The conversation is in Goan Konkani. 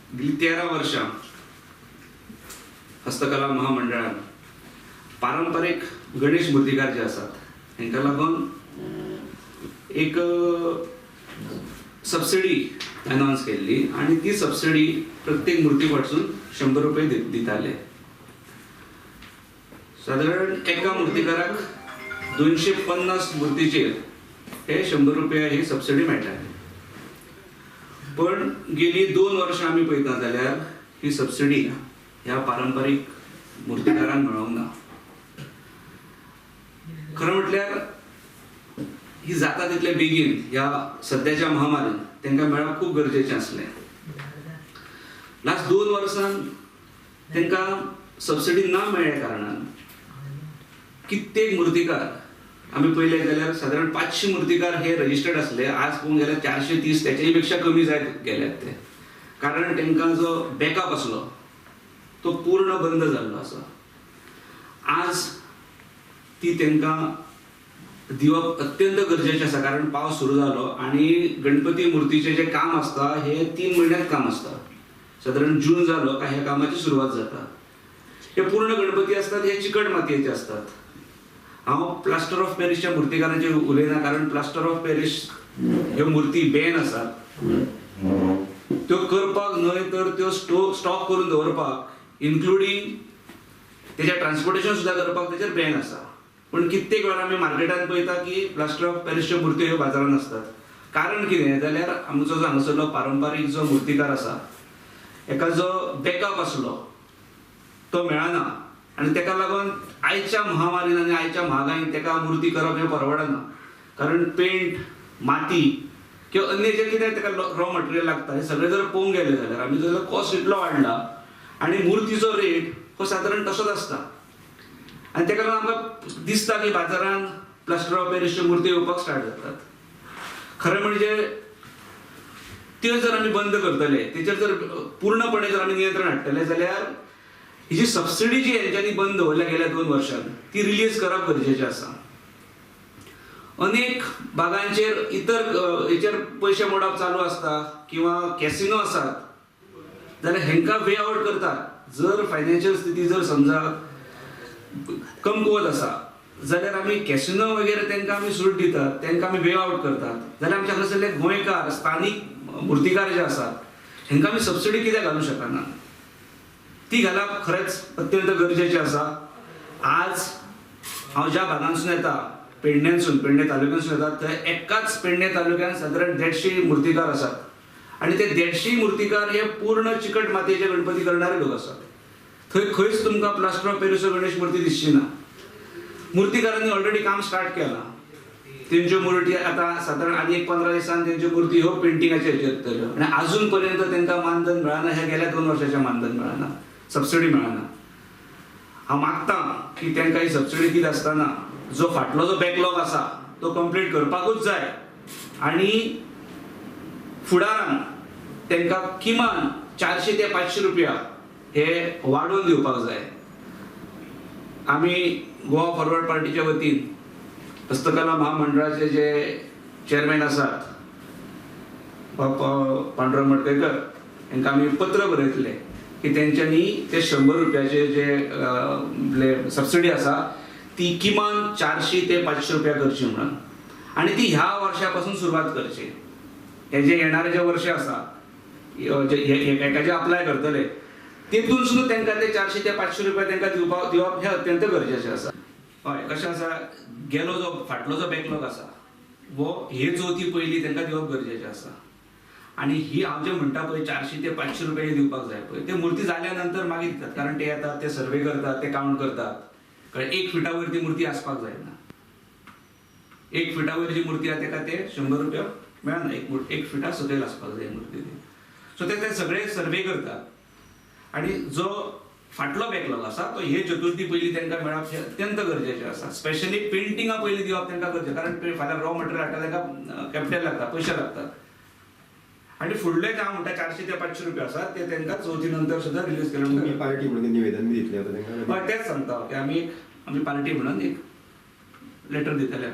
गेली 13 वर्षां हस्तकला महामंडळान पारंपारीक गणेश मुर्तीकार जे आसात हांकां लागून एक सबसिडी अनावन्स केल्ली आनी ती सबसिडी प्रत्येक मुर्ती कडसून 100 रुपये दिताले. सादारण एका मुर्तीकाराक 250 मुर्तीचेर हे 100 रुपया ही सबसिडी मेळटाली. पण गेली 2 वर्षां आमी पळयता जाल्यार ही सबसिडी ह्या पारंपारीक मुर्तीकारांक मेळोंक ना. खरें म्हटल्यार ही जाता तितले बेगीन ह्या सद्याच्या महामारीन तांकां मेळप खूब गरजेचें आसलें. लास्ट 2 वर्सां तांकां सबसिडी ना मेळ्ळ्या कारणान कित्येक मुर्तीकार, आमी पळयले जाल्यार सादारण 500 मुर्तीकार हे रजिस्टर्ड आसले. आज पळोवंक गेल्यार 430, त्याच्याय पेक्षा कमी जायत गेल्यात ते, कारण तांकां जो बॅकअप आसलो तो पूर्ण बंद जाल्लो आसा. आज ती तांकां दिवप अत्यंत गरजेचें आसा, कारण पावस सुरू जालो आनी गणपती मुर्तीचें जें काम आसता हे 3 म्हयन्यात काम आसता. सादारण जून जालो काय ह्या कामाची सुरवात जाता. हे पूर्ण गणपती आसतात हे चिकट मातयेचे आसतात. हांव प्लास्टर ऑफ पॅरिसच्या मुर्तीकारांचेर उलयना, कारण प्लास्टर ऑफ पॅरिस ह्यो मुर्ती बॅन आसात. त्यो करपाक न्हय तर त्यो स्टॉक करून दवरपाक, इन्क्लुडींग तेच्या ट्रान्सपोर्टेशन सुद्दां करपाक तेचेर बॅन आसा. पूण कित्येक वेळार आमी मार्केटान पळयता की प्लास्टर ऑफ पॅरिसच्यो मुर्त्यो ह्यो बाजारान आसतात. कारण कितें जाल्यार आमचो जो हांगासरलो पारंपारीक जो मुर्तीकार आसा हेका जो बॅकअप आसलो तो मेळना आनी तेका लागून आयच्या महामारीन आनी आयच्या म्हागायेन तेका मुर्ती करप हें परवडना, कारण पेंट, माती किंवा अन्य जे कितें तेका रॉ मटेरियल लागता हें सगळें जर पळोवंक गेलें जाल्यार आमी जर कॉस्ट इतलो वाडला आनी मुर्तीचो रेट हो सादारण तसोच आसता. आनी तेका लागून आमकां दिसता की बाजारान प्लास्टर ऑफ पॅरिसच्यो मुर्ती येवपाक स्टार्ट जातात. खरें म्हणजे त्यो जर आमी बंद करतले, तेचेर जर पूर्णपणे जर आमी नियंत्रण हाडटले जाल्यार ही जी सबसिडी जी हेंच्यांनी बंद दवरल्या गेल्या 2 वर्सांत ती रिलीज करप गरजेचें आसा. अनेक भागांचेर इतर हेचेर पयशे मोडप चालू आसता किंवा कॅसिनो आसात जाल्यार हेंकां वे आवट करतात. जर फायनान्शियल स्थिती जर समजा कमकुवत आसा जाल्यार आमी कॅसिनो वगैरे तांकां आमी सूट दितात, तांकां आमी वे आवट करतात. जाल्यार आमच्या हांगासरले गोंयकार स्थानीक मुर्तीकार जे आसात हेंकां आमी सबसिडी कित्याक घालूंक शकना? ती घालप खरेंच अत्यंत गरजेचें आसा. आज हांव ज्या भागांतसून येता, पेडण्यांसून, पेडणे तालुक्यांसून येता, थंय एकाच पेडणे तालुक्यांत सादारण 150 मुर्तीकार आसात आनी ते 150 मुर्तीकार हे पूर्ण चिकट मातयेचे गणपती करणारे लोक आसात. थंय खंयच तुमकां प्लास्टर ऑफ पॅरिसचो गणेश मूर्ती दिसची ना. मुर्तीकारांनी ऑलरेडी काम स्टार्ट केलां. तेंच्यो मुर्ती आतां सादारण आनी एक 15 दिसान तेंच्यो मुर्ती ह्यो पेंटिंगाचेर हेचेर येतल्यो आनी आजून पर्यंत तांकां मानधन मेळना. ह्या गेल्या 2 वर्साचें मानधन मेळना, सबसिडी मेळना. हांव मागता की तांकां ही सबसिडी दिता आसतना जो फाटलो जो बॅकलॉग आसा तो कंप्लीट करपाकूच जाय आनी फुडारान तांकां किमान 400 ते 500 रुपया हे वाडोवन दिवपाक जाय. आमी गोवा फॉरवर्ड पार्टीच्या वतीन हस्तकला महामंडळाचे जे चेअरमॅन आसात बाब पांडुरंग मडकयकर हांकां आमी पत्र बरयतले की तेंच्यांनी ते 100 रुपयाचे जे सबसिडी आसा ती किमान 400 ते 500 रुपया करची म्हणून आनी ती ह्या वर्षा पासून सुरवात करची. हे जे येणारे जे वर्ष आसा हेका जे अप्लाय करतले तेतून सुद्दां तांकां ते 400 ते 500 रुपया तांकां दिवपाक दिवप हें अत्यंत गरजेचें आसा. हय, कशें आसा, गेलो जो फाटलो जो बॅकलॉग आसा वो हे चवथी पयलीं तांकां दिवप गरजेचें आसा. आनी ही हांव जे म्हणटा पळय 400 ते 500 रुपया दिवपाक जाय पळय, ते मुर्ती जाल्या नंतर मागीर दितात, कारण ते येतात, ते सर्वे करतात, ते काउंट करतात, कारण 1 फिटा वयर ती मुर्ती आसपाक जायना. 1 फिटा वयर जी मुर्ती आसा ताका ते 100 रुपया मेळना. 1 फिटा सकयल आसपाक जाय मुर्ती ती. सो ते सगळे सर्वे करतात आनी जो फाटलो बॅकलॉग आसा तो हे चतुर्थी पयलीं तांकां मेळप हें अत्यंत गरजेचें आसा. स्पेशली पेंटिंगां पयलीं दिवप तांकां गरजेचें, कारण फाल्यां रॉ मटेरियल हाडटा तांकां कॅपिटल लागता, पयशे लागतात. आनी फुडले हांव म्हणटा 400 ते 500 रुपया आसा ते तांकां चवथी नंतर सुद्दां रिलीज केले तुमी म्हणटा. पार्टी म्हणून निवेदन बी दितलें आतां तांकां? हय, तेंच सांगता की आमी एक आमी पार्टी म्हणून एक लेटर दितले.